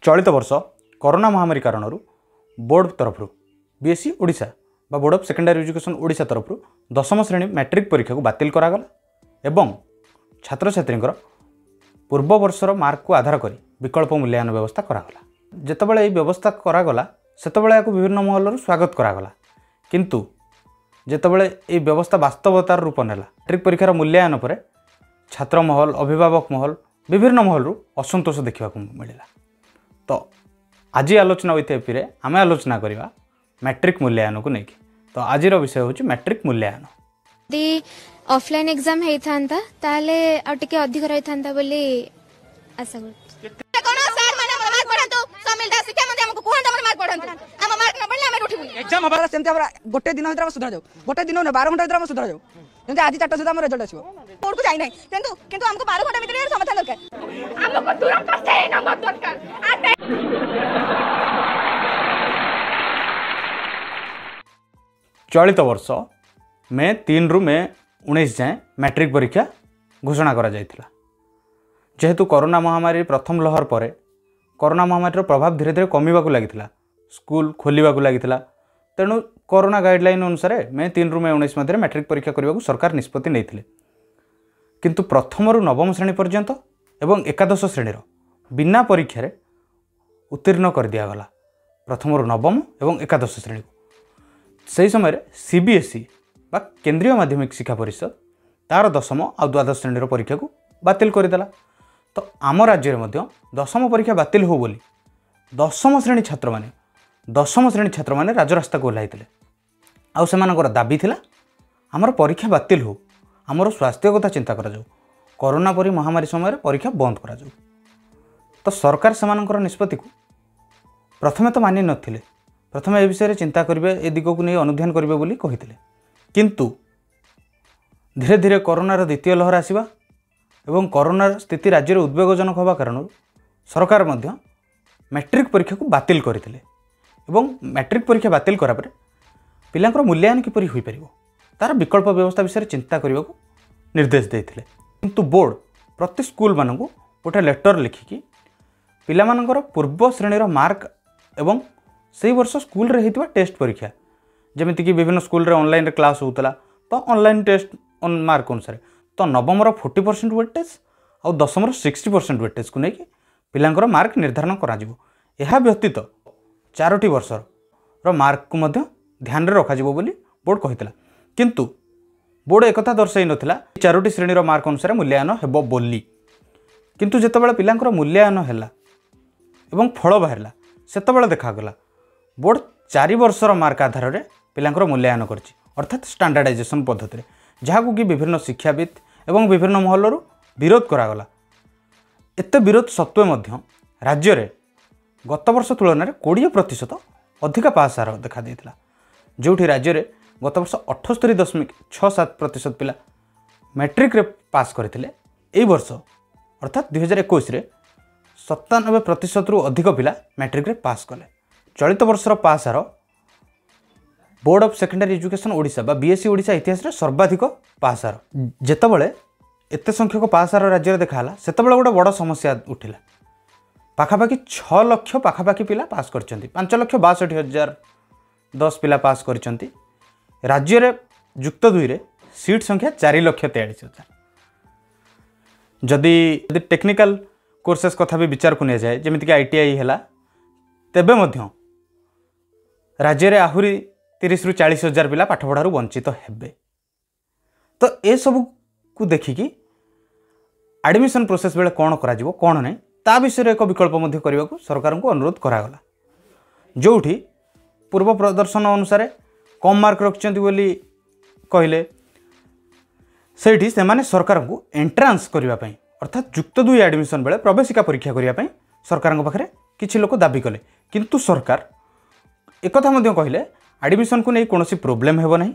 ଚଳିତ ବର୍ଷ କରୋନା ମହାମାରୀ କାରଣରୁ ବୋର୍ଡ଼ ତରଫରୁ ବିଏସ୍ଇ ଓଡ଼ିଶା ବା board of secondary education Odisha ତରଫରୁ ଦଶମ ଶ୍ରେଣୀ ମ୍ୟାଟ୍ରିକ୍ ପରୀକ୍ଷାକୁ ବାତିଲ କରାଗଲା ଏବଂ ଛାତ୍ରଛାତ୍ରୀଙ୍କର ପୂର୍ବ ବର୍ଷର ମାର୍କକୁ ଆଧାର କରି ବିକଳ୍ପ ମୂଲ୍ୟାୟନ ବ୍ୟବସ୍ଥା କରାଗଲା। ଯେତେବେଳେ ଏହି ବ୍ୟବସ୍ଥା କରାଗଲା ସେତେବେଳେ ଏହାକୁ ବିଭିନ୍ନ ମହଲରୁ ସ୍ୱାଗତ କରାଗଲା, କିନ୍ତୁ ଯେତେବେଳେ ଏହି ବ୍ୟବସ୍ଥା ବାସ୍ତବତାର ରୂପ ନେଲା, ମ୍ୟାଟ୍ରିକ୍ ପରୀକ୍ଷାର ମୂଲ୍ୟାୟନ ପରେ ଛାତ୍ର ମହଲ, ଅଭିଭାବକ ମହଲ, ବିଭିନ୍ନ ମହଲରୁ ଅସନ୍ତୋଷ ଦେଖିବାକୁ ମିଳିଲା। ତ ଆଜି ଆଲୋଚନା ୱିଥ୍ ଏପିରେ ଆମେ ଆଲୋଚନା କରିବା ମ୍ୟାଟ୍ରିକ୍ ମୂଲ୍ୟାୟନକୁ ନେଇକି। ତ ଆଜିର ବିଷୟ ହେଉଛି ମ୍ୟାଟ୍ରିକ୍ ମୂଲ୍ୟାୟନ। ଯଦି ଅଫଲାଇନ୍ ଏକ୍ଜାମ୍ ହେଇଥାନ୍ତା ତାହେଲେ ଆଉ ଟିକେ ଅଧିକ ରହିଥାନ୍ତା ବୋଲି ଆଶା କରୁଛି। କଣ ସାର୍ ମାନେ ଆମର ମାର୍କ ବଢାନ୍ତୁ, ସମିଲ ଦାସ ଶିକ୍ଷା ମନ୍ତ୍ରୀ ଆମକୁ କୁହନ୍ତୁ ଆମର ମାର୍କ ବଢାନ୍ତୁ, ଆମ ମାର୍କ ନ ବଢିଲେ ଆମେ ଉଠିବୁନି। ଏକ୍ଜାମ ହବାର ସେମିତି ଆମର ଗୋଟେ ଦିନ ଭିତରେ ଆମ ସୁଧାର ଯାଉ, ଗୋଟେ ଦିନ ନୁହେଁ 12 ଘଣ୍ଟା ଭିତରେ ଆମ ସୁଧାର ଯାଉ, ଯେମିତି ଆଜି 4ଟା ସୁଦ୍ଧା ଆମ ରେଜଲ୍ଟ ଆସିବ। କୋର୍ଟକୁ ଯାଇନାହିଁ, କିନ୍ତୁ ଆମକୁ 12 ଘଣ୍ଟା ଭିତରେ ଏହାର ସମାଧାନ ଦରକାର। ଆମକୁ ତୁରନ୍ତ ସେଇ ନମ୍ବର ଦରକାର। ଚଳିତ ବର୍ଷ ମେ 3ରୁ ମେ 19 ଯାଏଁ ମ୍ୟାଟ୍ରିକ୍ ପରୀକ୍ଷା ଘୋଷଣା କରାଯାଇଥିଲା। ଯେହେତୁ କରୋନା ମହାମାରୀ ପ୍ରଥମ ଲହର ପରେ କରୋନା ମହାମାରୀର ପ୍ରଭାବ ଧୀରେ ଧୀରେ କମିବାକୁ ଲାଗିଥିଲା, ସ୍କୁଲ ଖୋଲିବାକୁ ଲାଗିଥିଲା, ତେଣୁ କରୋନା ଗାଇଡ଼ଲାଇନ୍ ଅନୁସାରେ ମେ 3ରୁ ମେ 19 ମଧ୍ୟରେ ମ୍ୟାଟ୍ରିକ୍ ପରୀକ୍ଷା କରିବାକୁ ସରକାର ନିଷ୍ପତ୍ତି ନେଇଥିଲେ। କିନ୍ତୁ ପ୍ରଥମରୁ ନବମ ଶ୍ରେଣୀ ପର୍ଯ୍ୟନ୍ତ ଏବଂ ଏକାଦଶ ଶ୍ରେଣୀର ବିନା ପରୀକ୍ଷାରେ ଉତ୍ତୀର୍ଣ୍ଣ କରିଦିଆଗଲା ପ୍ରଥମରୁ ନବମ ଏବଂ ଏକାଦଶ ଶ୍ରେଣୀକୁ। ସେହି ସମୟରେ ସିବିଏସ୍ଇ ବା କେନ୍ଦ୍ରୀୟ ମାଧ୍ୟମିକ ଶିକ୍ଷା ପରିଷଦ ତା'ର ଦଶମ ଆଉ ଦ୍ୱାଦଶ ଶ୍ରେଣୀର ପରୀକ୍ଷାକୁ ବାତିଲ କରିଦେଲା। ତ ଆମ ରାଜ୍ୟରେ ମଧ୍ୟ ଦଶମ ପରୀକ୍ଷା ବାତିଲ ହେଉ ବୋଲି ଦଶମ ଶ୍ରେଣୀ ଛାତ୍ରମାନେ ରାଜରାସ୍ତାକୁ ଓହ୍ଲାଇଥିଲେ। ଆଉ ସେମାନଙ୍କର ଦାବି ଥିଲା ଆମର ପରୀକ୍ଷା ବାତିଲ ହେଉ, ଆମର ସ୍ୱାସ୍ଥ୍ୟ କଥା ଚିନ୍ତା କରାଯାଉ, କରୋନା ପରି ମହାମାରୀ ସମୟରେ ପରୀକ୍ଷା ବନ୍ଦ କରାଯାଉ। ତ ସରକାର ସେମାନଙ୍କର ନିଷ୍ପତ୍ତିକୁ ପ୍ରଥମେ ତ ମାନି ନଥିଲେ, ପ୍ରଥମେ ଏ ବିଷୟରେ ଚିନ୍ତା କରିବେ, ଏ ଦିଗକୁ ନେଇ ଅନୁଧ୍ୟାନ କରିବେ ବୋଲି କହିଥିଲେ। କିନ୍ତୁ ଧୀରେ ଧୀରେ କରୋନାର ଦ୍ୱିତୀୟ ଲହର ଆସିବା ଏବଂ କରୋନାର ସ୍ଥିତି ରାଜ୍ୟରେ ଉଦ୍ବେଗଜନକ ହେବା କାରଣରୁ ସରକାର ମଧ୍ୟ ମ୍ୟାଟ୍ରିକ୍ ପରୀକ୍ଷାକୁ ବାତିଲ କରିଥିଲେ। ଏବଂ ମ୍ୟାଟ୍ରିକ୍ ପରୀକ୍ଷା ବାତିଲ କରା ପରେ ପିଲାଙ୍କର ମୂଲ୍ୟାୟନ କିପରି ହୋଇପାରିବ ତା'ର ବିକଳ୍ପ ବ୍ୟବସ୍ଥା ବିଷୟରେ ଚିନ୍ତା କରିବାକୁ ନିର୍ଦ୍ଦେଶ ଦେଇଥିଲେ। କିନ୍ତୁ ବୋର୍ଡ଼ ପ୍ରତି ସ୍କୁଲମାନଙ୍କୁ ଗୋଟେ ଲେଟର୍ ଲେଖିକି ପିଲାମାନଙ୍କର ପୂର୍ବ ଶ୍ରେଣୀର ମାର୍କ ଏବଂ ସେଇ ବର୍ଷ ସ୍କୁଲରେ ହେଇଥିବା ଟେଷ୍ଟ ପରୀକ୍ଷା, ଯେମିତିକି ବିଭିନ୍ନ ସ୍କୁଲରେ ଅନଲାଇନ୍ରେ କ୍ଲାସ୍ ହେଉଥିଲା, ତ ଅନଲାଇନ୍ ଟେଷ୍ଟ ମାର୍କ ଅନୁସାରେ ତ ନବମର 40% ୱେଟେଜ୍ ଆଉ ଦଶମର 60% ୱେଟେଜ୍କୁ ନେଇକି ପିଲାଙ୍କର ମାର୍କ ନିର୍ଦ୍ଧାରଣ କରାଯିବ। ଏହା ବ୍ୟତୀତ 4ଟି ବର୍ଷର ମାର୍କକୁ ମଧ୍ୟ ଧ୍ୟାନରେ ରଖାଯିବ ବୋଲି ବୋର୍ଡ଼ କହିଥିଲା। କିନ୍ତୁ ବୋର୍ଡ଼ ଏକଥା ଦର୍ଶାଇ ନଥିଲା 4ଟି ଶ୍ରେଣୀର ମାର୍କ ଅନୁସାରେ ମୂଲ୍ୟାୟନ ହେବ ବୋଲି। କିନ୍ତୁ ଯେତେବେଳେ ପିଲାଙ୍କର ମୂଲ୍ୟାୟନ ହେଲା ଏବଂ ଫଳ ବାହାରିଲା ସେତେବେଳେ ଦେଖାଗଲା ବୋର୍ଡ଼ 4 ବର୍ଷର ମାର୍କ ଆଧାରରେ ପିଲାଙ୍କର ମୂଲ୍ୟାୟନ କରିଛି, ଅର୍ଥାତ୍ ଷ୍ଟାଣ୍ଡାର୍ଡ଼ାଇଜେସନ୍ ପଦ୍ଧତିରେ, ଯାହାକୁ କି ବିଭିନ୍ନ ଶିକ୍ଷାବିତ୍ ଏବଂ ବିଭିନ୍ନ ମହଲରୁ ବିରୋଧ କରାଗଲା। ଏତେ ବିରୋଧ ସତ୍ତ୍ୱେ ମଧ୍ୟ ରାଜ୍ୟରେ ଗତ ବର୍ଷ ତୁଳନାରେ 20% ଅଧିକା ପାସ୍ ହାର ଦେଖାଦେଇଥିଲା, ଯେଉଁଠି ରାଜ୍ୟରେ ଗତ ବର୍ଷ 78.67% ପିଲା ମ୍ୟାଟ୍ରିକ୍ରେ ପାସ୍ କରିଥିଲେ। ଏଇ ବର୍ଷ ଅର୍ଥାତ୍ 2021ରେ 97%ରୁ ଅଧିକ ପିଲା ମ୍ୟାଟ୍ରିକ୍ରେ ପାସ୍ କଲେ। ଚଳିତ ବର୍ଷର ପାସ୍ ହାର board of secondary education Odisha ବା ବିଏସ୍ଇ ଓଡ଼ିଶା ଇତିହାସରେ ସର୍ବାଧିକ ପାସ୍ ହାର। ଯେତେବେଳେ ଏତେ ସଂଖ୍ୟକ ପାସ୍ ହାର ରାଜ୍ୟରେ ଦେଖାହେଲା ସେତେବେଳେ ଗୋଟେ ବଡ଼ ସମସ୍ୟା ଉଠିଲା। ପାଖାପାଖି 6 ଲକ୍ଷ ପାଖାପାଖି ପିଲା ପାସ୍ କରିଛନ୍ତି, 5,62,010 ପିଲା ପାସ୍ କରିଛନ୍ତି। ରାଜ୍ୟରେ ଯୁକ୍ତ ଦୁଇରେ ସିଟ୍ ସଂଖ୍ୟା 4,43,000। ଯଦି ଟେକ୍ନିକାଲ କୋର୍ସେସ୍ କଥା ବି ବିଚାରକୁ ନିଆଯାଏ, ଯେମିତିକି ITI ହେଲା, ତେବେ ମଧ୍ୟ ରାଜ୍ୟରେ ଆହୁରି 30ରୁ 40 ହଜାର ପିଲା ପାଠପଢ଼ାରୁ ବଞ୍ଚିତ ହେବେ। ତ ଏସବୁକୁ ଦେଖିକି ଆଡ଼ମିସନ୍ ପ୍ରୋସେସ୍ ବେଳେ କ'ଣ କରାଯିବ କ'ଣ ନାହିଁ ତା ବିଷୟରେ ଏକ ବିକଳ୍ପ ମଧ୍ୟ କରିବାକୁ ସରକାରଙ୍କୁ ଅନୁରୋଧ କରାଗଲା, ଯେଉଁଠି ପୂର୍ବ ପ୍ରଦର୍ଶନ ଅନୁସାରେ କମ୍ ମାର୍କ ରଖିଛନ୍ତି ବୋଲି କହିଲେ ସେଇଠି ସେମାନେ ସରକାରଙ୍କୁ ଏଣ୍ଟ୍ରାନ୍ସ କରିବା ପାଇଁ, ଅର୍ଥାତ୍ ଯୁକ୍ତ ଦୁଇ ଆଡ଼ମିସନ୍ ବେଳେ ପ୍ରବେଶିକା ପରୀକ୍ଷା କରିବା ପାଇଁ ସରକାରଙ୍କ ପାଖରେ କିଛି ଲୋକ ଦାବି କଲେ। କିନ୍ତୁ ସରକାର ଏକଥା ମଧ୍ୟ କହିଲେ ଆଡ଼ମିସନ୍କୁ ନେଇ କୌଣସି ପ୍ରୋବ୍ଲେମ୍ ହେବ ନାହିଁ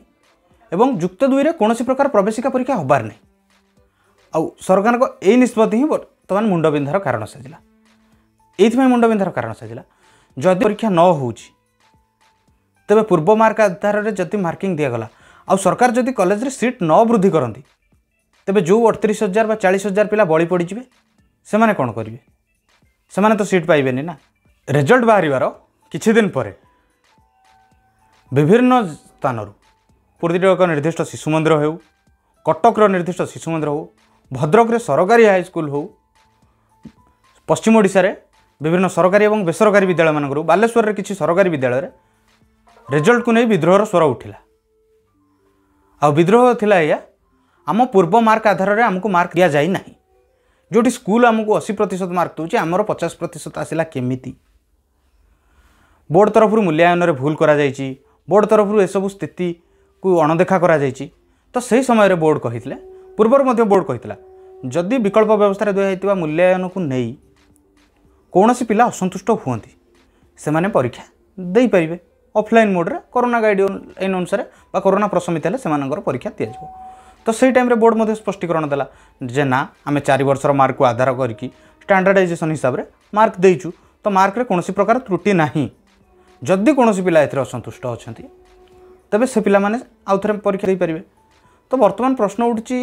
ଏବଂ ଯୁକ୍ତ ଦୁଇରେ କୌଣସି ପ୍ରକାର ପ୍ରବେଶିକା ପରୀକ୍ଷା ହେବାର ନାହିଁ। ଆଉ ସରକାରଙ୍କ ଏଇ ନିଷ୍ପତ୍ତି ହିଁ ବର୍ତ୍ତମାନ ମୁଣ୍ଡବିନ୍ଧାର କାରଣ ସାଜିଲା। ଏଇଥିପାଇଁ ମୁଣ୍ଡବିନ୍ଧାର କାରଣ ସାଜିଲା, ଯଦି ପରୀକ୍ଷା ନ ହେଉଛି ତେବେ ପୂର୍ବ ମାର୍କ ଆଧାରରେ ଯଦି ମାର୍କିଂ ଦିଆଗଲା ଆଉ ସରକାର ଯଦି କଲେଜରେ ସିଟ୍ ନ ବୃଦ୍ଧି କରନ୍ତି ତେବେ ଯେଉଁ 38,000 ବା 40,000 ପିଲା ବଳି ପଡ଼ିଯିବେ ସେମାନେ କ'ଣ କରିବେ? ସେମାନେ ତ ସିଟ୍ ପାଇବେନି ନା। ରେଜଲ୍ଟ ବାହାରିବାର କିଛି ଦିନ ପରେ ବିଭିନ୍ନ ସ୍ଥାନରୁ ପୁରୀର ଏକ ନିର୍ଦ୍ଦିଷ୍ଟ ଶିଶୁ ମନ୍ଦିର ହେଉ, କଟକର ନିର୍ଦ୍ଦିଷ୍ଟ ଶିଶୁ ମନ୍ଦିର ହେଉ, ଭଦ୍ରକରେ ସରକାରୀ ହାଇସ୍କୁଲ ହେଉ, ପଶ୍ଚିମ ଓଡ଼ିଶାରେ ବିଭିନ୍ନ ସରକାରୀ ଏବଂ ବେସରକାରୀ ବିଦ୍ୟାଳୟମାନଙ୍କରୁ, ବାଲେଶ୍ୱରରେ କିଛି ସରକାରୀ ବିଦ୍ୟାଳୟରେ ରେଜଲ୍ଟକୁ ନେଇ ବିଦ୍ରୋହର ସ୍ୱର ଉଠିଲା। ଆଉ ବିଦ୍ରୋହ ଥିଲା ଏଇଆ, ଆମ ପୂର୍ବ ମାର୍କ ଆଧାରରେ ଆମକୁ ମାର୍କ ଦିଆଯାଇ ନାହିଁ। ଯେଉଁଠି ସ୍କୁଲ ଆମକୁ 80% ମାର୍କ ଦେଉଛି, ଆମର 50% ଆସିଲା କେମିତି? ବୋର୍ଡ଼ ତରଫରୁ ମୂଲ୍ୟାୟନରେ ଭୁଲ କରାଯାଇଛି, ବୋର୍ଡ଼ ତରଫରୁ ଏସବୁ ସ୍ଥିତିକୁ ଅଣଦେଖା କରାଯାଇଛି। ତ ସେହି ସମୟରେ ବୋର୍ଡ଼ କହିଥିଲେ, ପୂର୍ବରୁ ମଧ୍ୟ ବୋର୍ଡ଼ କହିଥିଲା, ଯଦି ବିକଳ୍ପ ବ୍ୟବସ୍ଥାରେ ଦିଆଯାଇଥିବା ମୂଲ୍ୟାୟନକୁ ନେଇ କୌଣସି ପିଲା ଅସନ୍ତୁଷ୍ଟ ହୁଅନ୍ତି, ସେମାନେ ପରୀକ୍ଷା ଦେଇପାରିବେ ଅଫଲାଇନ୍ ମୋଡ଼୍ରେ, କରୋନା ଗାଇଡ଼ଲାଇନ୍ ଅନୁସାରେ ବା କରୋନା ପ୍ରଶମିତ ହେଲେ ସେମାନଙ୍କର ପରୀକ୍ଷା ଦିଆଯିବ। ତ ସେଇ ଟାଇମ୍ରେ ବୋର୍ଡ଼ ମଧ୍ୟ ସ୍ପଷ୍ଟୀକରଣ ଦେଲା ଯେ ନା, ଆମେ 4 ବର୍ଷର ମାର୍କକୁ ଆଧାର କରିକି ଷ୍ଟାଣ୍ଡାର୍ଡ଼ାଇଜେସନ୍ ହିସାବରେ ମାର୍କ ଦେଇଛୁ, ତ ମାର୍କରେ କୌଣସି ପ୍ରକାର ତ୍ରୁଟି ନାହିଁ। ଯଦି କୌଣସି ପିଲା ଏଥିରେ ଅସନ୍ତୁଷ୍ଟ ଅଛନ୍ତି, ତେବେ ସେ ପିଲାମାନେ ଆଉ ଥରେ ପରୀକ୍ଷା ଦେଇପାରିବେ। ତ ବର୍ତ୍ତମାନ ପ୍ରଶ୍ନ ଉଠୁଛି,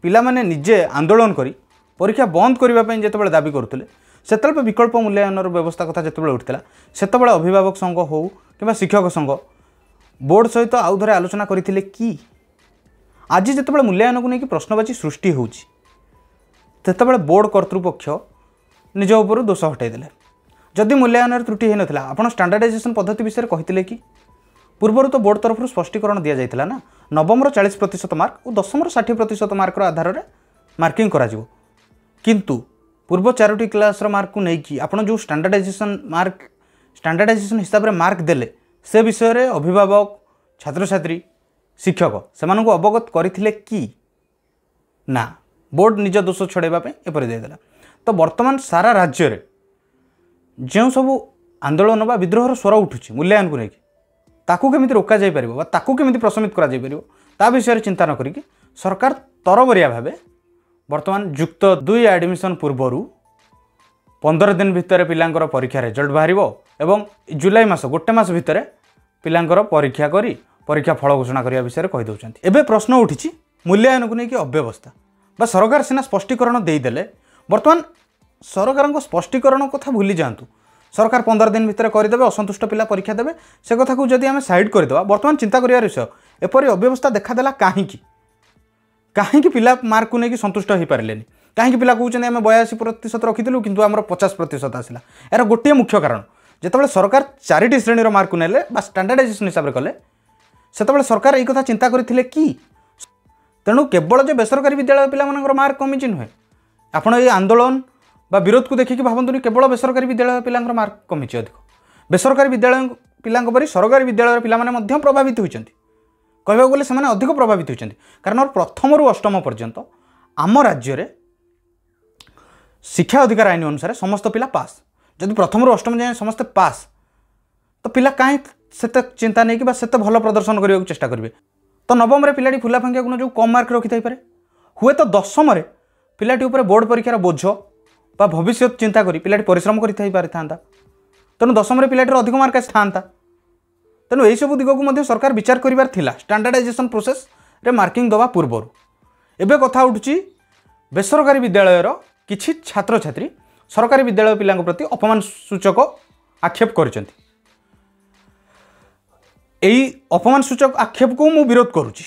ପିଲାମାନେ ନିଜେ ଆନ୍ଦୋଳନ କରି ପରୀକ୍ଷା ବନ୍ଦ କରିବା ପାଇଁ ଯେତେବେଳେ ଦାବି କରୁଥିଲେ, ସେତେବେଳେ ବିକଳ୍ପ ମୂଲ୍ୟାୟନର ବ୍ୟବସ୍ଥା କଥା ଯେତେବେଳେ ଉଠିଥିଲା, ସେତେବେଳେ ଅଭିଭାବକ ସଂଘ ହେଉ କିମ୍ବା ଶିକ୍ଷକ ସଂଘ ବୋର୍ଡ଼ ସହିତ ଆଉ ଥରେ ଆଲୋଚନା କରିଥିଲେ କି? ଆଜି ଯେତେବେଳେ ମୂଲ୍ୟାୟନକୁ ନେଇକି ପ୍ରଶ୍ନବାଚୀ ସୃଷ୍ଟି ହେଉଛି, ସେତେବେଳେ ବୋର୍ଡ଼ କର୍ତ୍ତୃପକ୍ଷ ନିଜ ଉପରୁ ଦୋଷ ହଟାଇ ଦେଲେ। ଯଦି ମୂଲ୍ୟାୟନରେ ତ୍ରୁଟି ହୋଇନଥିଲା, ଆପଣ ଷ୍ଟାଣ୍ଡାର୍ଡ଼ାଇଜେସନ୍ ପଦ୍ଧତି ବିଷୟରେ କହିଥିଲେ କି? ପୂର୍ବରୁ ତ ବୋର୍ଡ଼ ତରଫରୁ ସ୍ପଷ୍ଟୀକରଣ ଦିଆଯାଇଥିଲା ନା, ନବମର 40% ମାର୍କ ଓ ଦଶମର 60% ମାର୍କର ଆଧାରରେ ମାର୍କିଂ କରାଯିବ। କିନ୍ତୁ ପୂର୍ବ 4ଟି କ୍ଲାସ୍ର ମାର୍କକୁ ନେଇକି ଆପଣ ଯେଉଁ ଷ୍ଟାଣ୍ଡାର୍ଡ଼ାଇଜେସନ୍ ମାର୍କ, ଷ୍ଟାଣ୍ଡାର୍ଡ଼ାଇଜେସନ୍ ହିସାବରେ ମାର୍କ ଦେଲେ, ସେ ବିଷୟରେ ଅଭିଭାବକ, ଛାତ୍ରଛାତ୍ରୀ, ଶିକ୍ଷକ ସେମାନଙ୍କୁ ଅବଗତ କରିଥିଲେ କି? ନା, ବୋର୍ଡ଼ ନିଜ ଦୋଷ ଛଡ଼ାଇବା ପାଇଁ ଏପରି ଦେଇଦେଲା। ତ ବର୍ତ୍ତମାନ ସାରା ରାଜ୍ୟରେ ଯେଉଁ ସବୁ ଆନ୍ଦୋଳନ ବା ବିଦ୍ରୋହର ସ୍ୱର ଉଠୁଛି ମୂଲ୍ୟାୟନକୁ ନେଇକି, ତାକୁ କେମିତି ରୋକାଯାଇପାରିବ ବା ତାକୁ କେମିତି ପ୍ରଶମିତ କରାଯାଇପାରିବ ତା ବିଷୟରେ ଚିନ୍ତା ନ କରିକି ସରକାର ତରବରିଆ ଭାବେ ବର୍ତ୍ତମାନ ଯୁକ୍ତ 2 ଆଡ଼ମିସନ୍ ପୂର୍ବରୁ 15 ଦିନ ଭିତରେ ପିଲାଙ୍କର ପରୀକ୍ଷା ରେଜଲ୍ଟ ବାହାରିବ ଏବଂ ଜୁଲାଇ ମାସ ଗୋଟେ ମାସ ଭିତରେ ପିଲାଙ୍କର ପରୀକ୍ଷା କରି ପରୀକ୍ଷା ଫଳ ଘୋଷଣା କରିବା ବିଷୟରେ କହିଦେଉଛନ୍ତି। ଏବେ ପ୍ରଶ୍ନ ଉଠିଛି ମୂଲ୍ୟାୟନକୁ ନେଇକି ଅବ୍ୟବସ୍ଥା ବା ସରକାର ସିନା ସ୍ପଷ୍ଟୀକରଣ ଦେଇଦେଲେ, ବର୍ତ୍ତମାନ ସରକାରଙ୍କ ସ୍ପଷ୍ଟୀକରଣ କଥା ଭୁଲି ଯାଆନ୍ତୁ। ସରକାର 15 ଦିନ ଭିତରେ କରିଦେବେ, ଅସନ୍ତୁଷ୍ଟ ପିଲା ପରୀକ୍ଷା ଦେବେ, ସେ କଥାକୁ ଯଦି ଆମେ ସାଇଡ଼୍ କରିଦେବା, ବର୍ତ୍ତମାନ ଚିନ୍ତା କରିବାର ବିଷୟ ଏପରି ଅବ୍ୟବସ୍ଥା ଦେଖାଦେଲା କାହିଁକି? କାହିଁକି ପିଲା ମାର୍କକୁ ନେଇକି ସନ୍ତୁଷ୍ଟ ହୋଇପାରିଲେନି? କାହିଁକି ପିଲା କହୁଛନ୍ତି ଆମେ 82% ରଖିଥିଲୁ କିନ୍ତୁ ଆମର 50% ଆସିଲା? ଏହାର ଗୋଟିଏ ମୁଖ୍ୟ କାରଣ, ଯେତେବେଳେ ସରକାର 4ଟି ଶ୍ରେଣୀର ମାର୍କକୁ ନେଲେ ବା ଷ୍ଟାଣ୍ଡାର୍ଡ଼ାଇଜେସନ୍ ହିସାବରେ କଲେ, ସେତେବେଳେ ସରକାର ଏଇ କଥା ଚିନ୍ତା କରିଥିଲେ କି? ତେଣୁ କେବଳ ଯେ ବେସରକାରୀ ବିଦ୍ୟାଳୟ ପିଲାମାନଙ୍କର ମାର୍କ କମିଛି ନୁହେଁ, ଆପଣ ଏଇ ଆନ୍ଦୋଳନ ବା ବିରୋଧକୁ ଦେଖିକି ଭାବନ୍ତୁନି କେବଳ ବେସରକାରୀ ବିଦ୍ୟାଳୟ ପିଲାଙ୍କର ମାର୍କ କମିଛି ଅଧିକ। ବେସରକାରୀ ବିଦ୍ୟାଳୟ ପିଲାଙ୍କ ପରି ସରକାରୀ ବିଦ୍ୟାଳୟର ପିଲାମାନେ ମଧ୍ୟ ପ୍ରଭାବିତ ହୋଇଛନ୍ତି। କହିବାକୁ ଗଲେ ସେମାନେ ଅଧିକ ପ୍ରଭାବିତ ହୋଇଛନ୍ତି, କାରଣ ପ୍ରଥମରୁ ଅଷ୍ଟମ ପର୍ଯ୍ୟନ୍ତ ଆମ ରାଜ୍ୟରେ ଶିକ୍ଷା ଅଧିକାର ଆଇନ ଅନୁସାରେ ସମସ୍ତ ପିଲା ପାସ୍। ଯଦି ପ୍ରଥମରୁ ଅଷ୍ଟମ ଯାଏଁ ସମସ୍ତେ ପାସ୍, ତ ପିଲା କାହିଁ ସେତେ ଚିନ୍ତା ନେଇକି ବା ସେତେ ଭଲ ପ୍ରଦର୍ଶନ କରିବାକୁ ଚେଷ୍ଟା କରିବେ? ତ ନବମରେ ପିଲାଟି ଫୁଲା ଫାଙ୍କିଆ ଗୁଣ ଯୋଗୁଁ କମ୍ ମାର୍କ ରଖିଥାଇପାରେ, ହୁଏତ ଦଶମରେ ପିଲାଟି ଉପରେ ବୋର୍ଡ଼ ପରୀକ୍ଷାର ବୋଝ ବା ଭବିଷ୍ୟତ ଚିନ୍ତା କରି ପିଲାଟି ପରିଶ୍ରମ କରିଥାଇ ପାରିଥାନ୍ତା, ତେଣୁ ଦଶମରେ ପିଲାଟିର ଅଧିକ ମାର୍କ ଆସିଥାନ୍ତା। ତେଣୁ ଏହିସବୁ ଦିଗକୁ ମଧ୍ୟ ସରକାର ବିଚାର କରିବାର ଥିଲା ଷ୍ଟାଣ୍ଡାର୍ଡ଼ାଇଜେସନ୍ ପ୍ରୋସେସ୍ରେ ମାର୍କିଂ ଦେବା ପୂର୍ବରୁ। ଏବେ କଥା ଉଠୁଛି ବେସରକାରୀ ବିଦ୍ୟାଳୟର କିଛି ଛାତ୍ରଛାତ୍ରୀ ସରକାରୀ ବିଦ୍ୟାଳୟ ପିଲାଙ୍କ ପ୍ରତି ଅପମାନ ସୂଚକ ଆକ୍ଷେପ କରିଛନ୍ତି। ଏଇ ଅପମାନ ସୂଚକ ଆକ୍ଷେପକୁ ମୁଁ ବିରୋଧ କରୁଛି।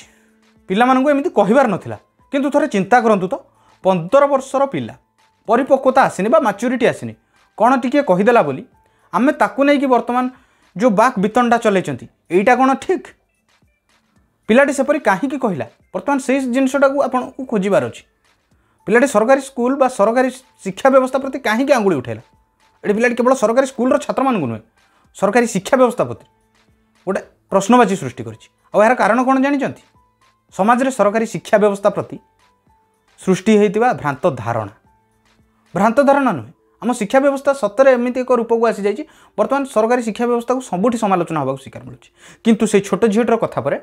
ପିଲାମାନଙ୍କୁ ଏମିତି କହିବାର ନଥିଲା, କିନ୍ତୁ ଥରେ ଚିନ୍ତା କରନ୍ତୁ ତ, 15 ବର୍ଷର ପିଲା, ପରିପକ୍ୱତା ଆସିନି ବା ମାଚ୍ୟୁରିଟି ଆସିନି, କ'ଣ ଟିକିଏ କହିଦେଲା ବୋଲି ଆମେ ତାକୁ ନେଇକି ବର୍ତ୍ତମାନ ଯେଉଁ ବାକ୍ ବିତଣ୍ଡା ଚଲେଇଛନ୍ତି, ଏଇଟା କ'ଣ ଠିକ୍? ପିଲାଟି ସେପରି କାହିଁକି କହିଲା, ବର୍ତ୍ତମାନ ସେଇ ଜିନିଷଟାକୁ ଆପଣଙ୍କୁ ଖୋଜିବାର ଅଛି। ପିଲାଟି ସରକାରୀ ସ୍କୁଲ ବା ସରକାରୀ ଶିକ୍ଷା ବ୍ୟବସ୍ଥା ପ୍ରତି କାହିଁକି ଆଙ୍ଗୁଳି ଉଠାଇଲା? ଏଠି ପିଲାଟି କେବଳ ସରକାରୀ ସ୍କୁଲର ଛାତ୍ରମାନଙ୍କୁ ନୁହେଁ, ସରକାରୀ ଶିକ୍ଷା ବ୍ୟବସ୍ଥା ପ୍ରତି ଗୋଟେ ପ୍ରଶ୍ନବାଚୀ ସୃଷ୍ଟି କରିଛି। ଆଉ ଏହାର କାରଣ କ'ଣ ଜାଣିଛନ୍ତି? ସମାଜରେ ସରକାରୀ ଶିକ୍ଷା ବ୍ୟବସ୍ଥା ପ୍ରତି ସୃଷ୍ଟି ହୋଇଥିବା ଭ୍ରାନ୍ତ ଧାରଣା। ଭ୍ରାନ୍ତ ଧାରଣା ନୁହେଁ, ଆମ ଶିକ୍ଷା ବ୍ୟବସ୍ଥା ସତରେ ଏମିତି ଏକ ରୂପକୁ ଆସିଯାଇଛି, ବର୍ତ୍ତମାନ ସରକାରୀ ଶିକ୍ଷା ବ୍ୟବସ୍ଥାକୁ ସବୁଠି ସମାଲୋଚନା ହେବାକୁ ଶିକାର ମିଳୁଛି। କିନ୍ତୁ ସେଇ ଛୋଟ ଝିଅଟିର କଥା ପରେ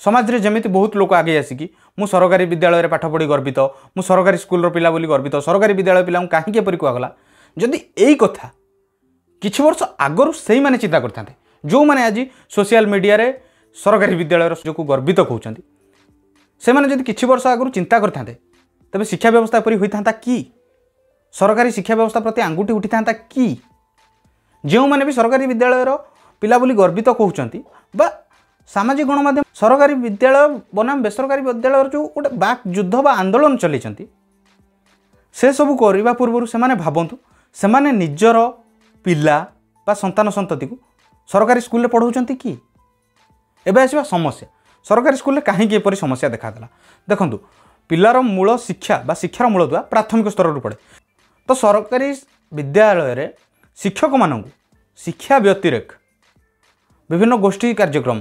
ସମାଜରେ ଯେମିତି ବହୁତ ଲୋକ ଆଗେଇ ଆସିକି ମୁଁ ସରକାରୀ ବିଦ୍ୟାଳୟରେ ପାଠ ପଢ଼ି ଗର୍ବିତ, ମୁଁ ସରକାରୀ ସ୍କୁଲର ପିଲା ବୋଲି ଗର୍ବିତ, ସରକାରୀ ବିଦ୍ୟାଳୟ ପିଲାଙ୍କୁ କାହିଁକି ଏପରି କୁହାଗଲା, ଯଦି ଏଇ କଥା କିଛି ବର୍ଷ ଆଗରୁ ସେଇମାନେ ଚିନ୍ତା କରିଥାନ୍ତେ, ଯେଉଁମାନେ ଆଜି ସୋସିଆଲ ମିଡ଼ିଆରେ ସରକାରୀ ବିଦ୍ୟାଳୟର ନିଜକୁ ଗର୍ବିତ କହୁଛନ୍ତି, ସେମାନେ ଯଦି କିଛି ବର୍ଷ ଆଗରୁ ଚିନ୍ତା କରିଥାନ୍ତେ, ତେବେ ଶିକ୍ଷା ବ୍ୟବସ୍ଥା ଏପରି ହୋଇଥାନ୍ତା କି? ସରକାରୀ ଶିକ୍ଷା ବ୍ୟବସ୍ଥା ପ୍ରତି ଆଙ୍ଗୁଠି ଉଠିଥାନ୍ତା କି? ଯେଉଁମାନେ ବି ସରକାରୀ ବିଦ୍ୟାଳୟର ପିଲା ବୋଲି ଗର୍ବିତ କହୁଛନ୍ତି ବା ସାମାଜିକ ଗଣମାଧ୍ୟମ ସରକାରୀ ବିଦ୍ୟାଳୟ ବନାମ ବେସରକାରୀ ବିଦ୍ୟାଳୟର ଯେଉଁ ଗୋଟେ ବାକ୍ ଯୁଦ୍ଧ ବା ଆନ୍ଦୋଳନ ଚଲେଇଛନ୍ତି, ସେସବୁ କରିବା ପୂର୍ବରୁ ସେମାନେ ଭାବନ୍ତୁ ସେମାନେ ନିଜର ପିଲା ବା ସନ୍ତାନ ସନ୍ତତିକୁ ସରକାରୀ ସ୍କୁଲରେ ପଢ଼ାଉଛନ୍ତି କି? ଏବେ ଆସିବା ସମସ୍ୟା। ସରକାରୀ ସ୍କୁଲରେ କାହିଁକି ଏପରି ସମସ୍ୟା ଦେଖାଦେଲା? ଦେଖନ୍ତୁ, ପିଲାର ମୂଳ ଶିକ୍ଷା ବା ଶିକ୍ଷାର ମୂଳଦୁଆ ପ୍ରାଥମିକ ସ୍ତରରୁ ପଡ଼େ। ତ ସରକାରୀ ବିଦ୍ୟାଳୟରେ ଶିକ୍ଷକମାନଙ୍କୁ ଶିକ୍ଷା ବ୍ୟତିରେକ ବିଭିନ୍ନ ଗୋଷ୍ଠୀ କାର୍ଯ୍ୟକ୍ରମ,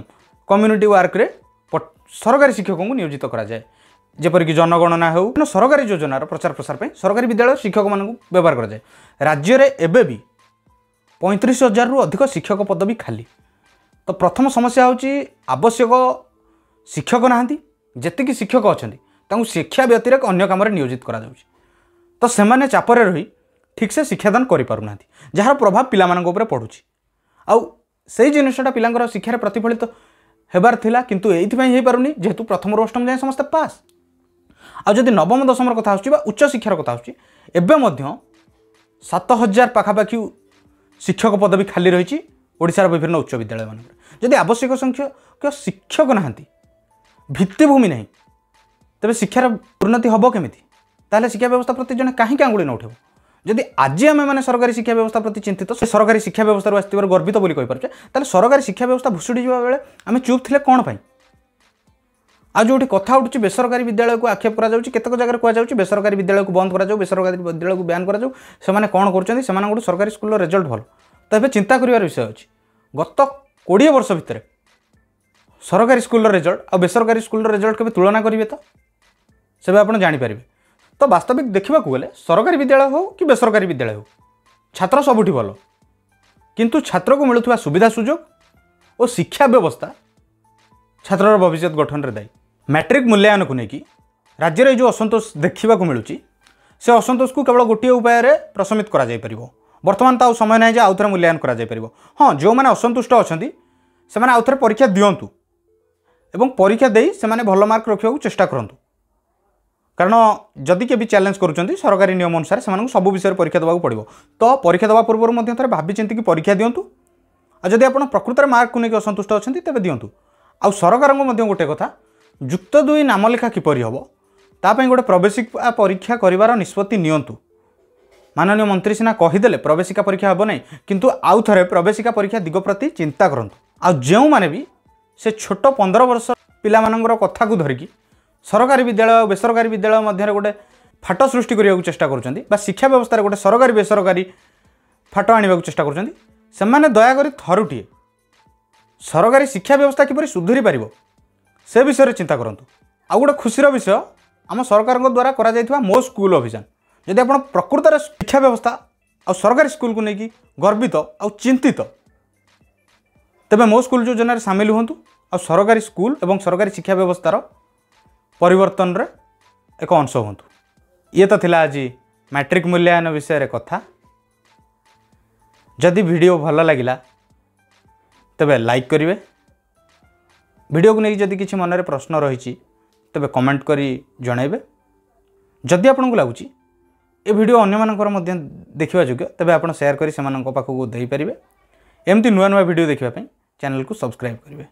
କମ୍ୟୁନିଟି ୱାର୍କରେ ସରକାରୀ ଶିକ୍ଷକଙ୍କୁ ନିୟୋଜିତ କରାଯାଏ। ଯେପରିକି ଜନଗଣନା ହେଉ, ବିଭିନ୍ନ ସରକାରୀ ଯୋଜନାର ପ୍ରଚାର ପ୍ରସାର ପାଇଁ ସରକାରୀ ବିଦ୍ୟାଳୟ ଶିକ୍ଷକମାନଙ୍କୁ ବ୍ୟବହାର କରାଯାଏ। ରାଜ୍ୟରେ ଏବେ ବି 35,000ରୁ ଅଧିକ ଶିକ୍ଷକ ପଦବୀ ଖାଲି। ତ ପ୍ରଥମ ସମସ୍ୟା ହେଉଛି ଆବଶ୍ୟକ ଶିକ୍ଷକ ନାହାନ୍ତି। ଯେତିକି ଶିକ୍ଷକ ଅଛନ୍ତି ତାଙ୍କୁ ଶିକ୍ଷା ବ୍ୟତିରେକ ଅନ୍ୟ କାମରେ ନିୟୋଜିତ କରାଯାଉଛି। ତ ସେମାନେ ଚାପରେ ରହି ଠିକ୍ସେ ଶିକ୍ଷାଦାନ କରିପାରୁନାହାନ୍ତି, ଯାହାର ପ୍ରଭାବ ପିଲାମାନଙ୍କ ଉପରେ ପଡ଼ୁଛି। ଆଉ ସେଇ ଜିନିଷଟା ପିଲାଙ୍କର ଶିକ୍ଷାରେ ପ୍ରତିଫଳିତ ହେବାର ଥିଲା, କିନ୍ତୁ ଏଇଥିପାଇଁ ହେଇପାରୁନି ଯେହେତୁ ପ୍ରଥମରୁ ଅଷ୍ଟମ ଯାଏଁ ସମସ୍ତେ ପାସ୍। ଆଉ ଯଦି ନବମ ଦଶମର କଥା ଆସୁଛି ବା ଉଚ୍ଚ ଶିକ୍ଷାର କଥା ଆସୁଛି, ଏବେ ମଧ୍ୟ 7,000 ପାଖାପାଖି ଶିକ୍ଷକ ପଦବୀ ଖାଲି ରହିଛି ଓଡ଼ିଶାର ବିଭିନ୍ନ ଉଚ୍ଚ ବିଦ୍ୟାଳୟମାନଙ୍କରେ। ଯଦି ଆବଶ୍ୟକ ସଂଖ୍ୟକ ଶିକ୍ଷକ ନାହାନ୍ତି, ଭିତ୍ତିଭୂମି ନାହିଁ, ତେବେ ଶିକ୍ଷାର ଉନ୍ନତି ହେବ କେମିତି? ତାହେଲେ ଶିକ୍ଷା ବ୍ୟବସ୍ଥା ପ୍ରତି ଜଣେ କାହିଁକି ଆଙ୍ଗୁଳି ନ ଉଠେଇବ? ଯଦି ଆଜି ଆମେମାନେ ସରକାରୀ ଶିକ୍ଷା ବ୍ୟବସ୍ଥା ପ୍ରତି ଚିନ୍ତିତ, ସେ ସରକାରୀ ଶିକ୍ଷା ବ୍ୟବସ୍ଥାରୁ ଆସିଥିବାରୁ ଗର୍ବିତ ବୋଲି କହିପାରୁଛେ, ତାହେଲେ ସରକାରୀ ଶିକ୍ଷା ବ୍ୟବସ୍ଥା ଭୁଷୁଡ଼ି ଯିବା ବେଳେ ଆମେ ଚୁପ୍ ଥିଲେ କ'ଣ ପାଇଁ? ଆଉ ଯେଉଁଠି କଥା ଉଠୁଛି ବେସରକାରୀ ବିଦ୍ୟାଳୟକୁ ଆକ୍ଷେପ କରାଯାଉଛି, କେତେକ ଜାଗାରେ କୁହାଯାଉଛି ବେସରକାରୀ ବିଦ୍ୟାଳୟକୁ ବନ୍ଦ କରାଯାଉ, ବେସରକାରୀ ବିଦ୍ୟାଳୟକୁ ବ୍ୟାନ୍ କରାଯାଉ, ସେମାନେ କ'ଣ କରୁଛନ୍ତି, ସେମାନଙ୍କଠୁ ସରକାରୀ ସ୍କୁଲର ରେଜଲ୍ଟ ଭଲ। ତ ଏବେ ଚିନ୍ତା କରିବାର ବିଷୟ ଅଛି, ଗତ 20 ବର୍ଷ ଭିତରେ ସରକାରୀ ସ୍କୁଲର ରେଜଲ୍ଟ ଆଉ ବେସରକାରୀ ସ୍କୁଲର ରେଜଲ୍ଟ କେବେ ତୁଳନା କରିବେ ତ ସେବେ ଆପଣ ଜାଣିପାରିବେ। ତ ବାସ୍ତବିକ ଦେଖିବାକୁ ଗଲେ ସରକାରୀ ବିଦ୍ୟାଳୟ ହେଉ କି ବେସରକାରୀ ବିଦ୍ୟାଳୟ ହେଉ, ଛାତ୍ର ସବୁଠି ଭଲ, କିନ୍ତୁ ଛାତ୍ରକୁ ମିଳୁଥିବା ସୁବିଧା ସୁଯୋଗ ଓ ଶିକ୍ଷା ବ୍ୟବସ୍ଥା ଛାତ୍ରର ଭବିଷ୍ୟତ ଗଠନରେ ଦାୟୀ। ମ୍ୟାଟ୍ରିକ୍ ମୂଲ୍ୟାୟନକୁ ନେଇକି ରାଜ୍ୟରେ ଏଇ ଯେଉଁ ଅସନ୍ତୋଷ ଦେଖିବାକୁ ମିଳୁଛି, ସେ ଅସନ୍ତୋଷକୁ କେବଳ ଗୋଟିଏ ଉପାୟରେ ପ୍ରଶମିତ କରାଯାଇପାରିବ। ବର୍ତ୍ତମାନ ତ ଆଉ ସମୟ ନାହିଁ ଯେ ଆଉଥରେ ମୂଲ୍ୟାୟନ କରାଯାଇପାରିବ। ହଁ, ଯେଉଁମାନେ ଅସନ୍ତୁଷ୍ଟ ଅଛନ୍ତି ସେମାନେ ଆଉଥରେ ପରୀକ୍ଷା ଦିଅନ୍ତୁ ଏବଂ ପରୀକ୍ଷା ଦେଇ ସେମାନେ ଭଲ ମାର୍କ ରଖିବାକୁ ଚେଷ୍ଟା କରନ୍ତୁ। କାରଣ ଯଦି କେବେ ଚ୍ୟାଲେଞ୍ଜ କରୁଛନ୍ତି, ସରକାରୀ ନିୟମ ଅନୁସାରେ ସେମାନଙ୍କୁ ସବୁ ବିଷୟରେ ପରୀକ୍ଷା ଦେବାକୁ ପଡ଼ିବ। ତ ପରୀକ୍ଷା ଦେବା ପୂର୍ବରୁ ମଧ୍ୟ ଥରେ ଭାବି ଚିନ୍ତିକି ପରୀକ୍ଷା ଦିଅନ୍ତୁ। ଆଉ ଯଦି ଆପଣ ପ୍ରକୃତରେ ମାର୍କକୁ ନେଇକି ଅସନ୍ତୁଷ୍ଟ ଅଛନ୍ତି ତେବେ ଦିଅନ୍ତୁ। ଆଉ ସରକାରଙ୍କୁ ମଧ୍ୟ ଗୋଟେ କଥା, ଯୁକ୍ତ 2 ନାମଲେଖା କିପରି ହେବ ତା ପାଇଁ ଗୋଟେ ପ୍ରବେଶିକା ପରୀକ୍ଷା କରିବାର ନିଷ୍ପତ୍ତି ନିଅନ୍ତୁ। ମାନନୀୟ ମନ୍ତ୍ରୀ ସିନା କହିଦେଲେ ପ୍ରବେଶିକା ପରୀକ୍ଷା ହେବ ନାହିଁ, କିନ୍ତୁ ଆଉ ଥରେ ପ୍ରବେଶିକା ପରୀକ୍ଷା ଦିଗ ପ୍ରତି ଚିନ୍ତା କରନ୍ତୁ। ଆଉ ଯେଉଁମାନେ ବି ସେ ଛୋଟ 15 ବର୍ଷ ପିଲାମାନଙ୍କର କଥାକୁ ଧରିକି ସରକାରୀ ବିଦ୍ୟାଳୟ ଆଉ ବେସରକାରୀ ବିଦ୍ୟାଳୟ ମଧ୍ୟରେ ଗୋଟେ ଫାଟ ସୃଷ୍ଟି କରିବାକୁ ଚେଷ୍ଟା କରୁଛନ୍ତି ବା ଶିକ୍ଷା ବ୍ୟବସ୍ଥାରେ ଗୋଟେ ସରକାରୀ ବେସରକାରୀ ଫାଟ ଆଣିବାକୁ ଚେଷ୍ଟା କରୁଛନ୍ତି, ସେମାନେ ଦୟାକରି ଥରୁଟିଏ ସରକାରୀ ଶିକ୍ଷା ବ୍ୟବସ୍ଥା କିପରି ସୁଧୁରି ପାରିବ ସେ ବିଷୟରେ ଚିନ୍ତା କରନ୍ତୁ। ଆଉ ଗୋଟେ ଖୁସିର ବିଷୟ, ଆମ ସରକାରଙ୍କ ଦ୍ୱାରା କରାଯାଇଥିବା ମୋ ସ୍କୁଲ ଅଭିଯାନ, ଯଦି ଆପଣ ପ୍ରକୃତରେ ଶିକ୍ଷା ବ୍ୟବସ୍ଥା ଆଉ ସରକାରୀ ସ୍କୁଲକୁ ନେଇକି ଗର୍ବିତ ଆଉ ଚିନ୍ତିତ, ତେବେ ମୋ ସ୍କୁଲ ଯୋଜନାରେ ସାମିଲ ହୁଅନ୍ତୁ ଆଉ ସରକାରୀ ସ୍କୁଲ ଏବଂ ସରକାରୀ ଶିକ୍ଷା ବ୍ୟବସ୍ଥାର ପରିବର୍ତ୍ତନରେ ଏକ ଅଂଶ ହୁଅନ୍ତୁ। ଇଏ ତ ଥିଲା ଆଜି ମ୍ୟାଟ୍ରିକ୍ ମୂଲ୍ୟାୟନ ବିଷୟରେ କଥା। ଯଦି ଭିଡ଼ିଓ ଭଲ ଲାଗିଲା ତେବେ ଲାଇକ୍ କରିବେ। ଭିଡ଼ିଓକୁ ନେଇ ଯଦି କିଛି ମନରେ ପ୍ରଶ୍ନ ରହିଛି ତେବେ କମେଣ୍ଟ କରି ଜଣାଇବେ। ଯଦି ଆପଣଙ୍କୁ ଲାଗୁଛି ଏ ଭିଡ଼ିଓ ଅନ୍ୟମାନଙ୍କର ମଧ୍ୟ ଦେଖିବା ଯୋଗ୍ୟ, ତେବେ ଆପଣ ସେୟାର କରି ସେମାନଙ୍କ ପାଖକୁ ଦେଇପାରିବେ। ଏମିତି ନୂଆ ନୂଆ ଭିଡ଼ିଓ ଦେଖିବା ପାଇଁ ଚ୍ୟାନେଲକୁ ସବସ୍କ୍ରାଇବ୍ କରିବେ।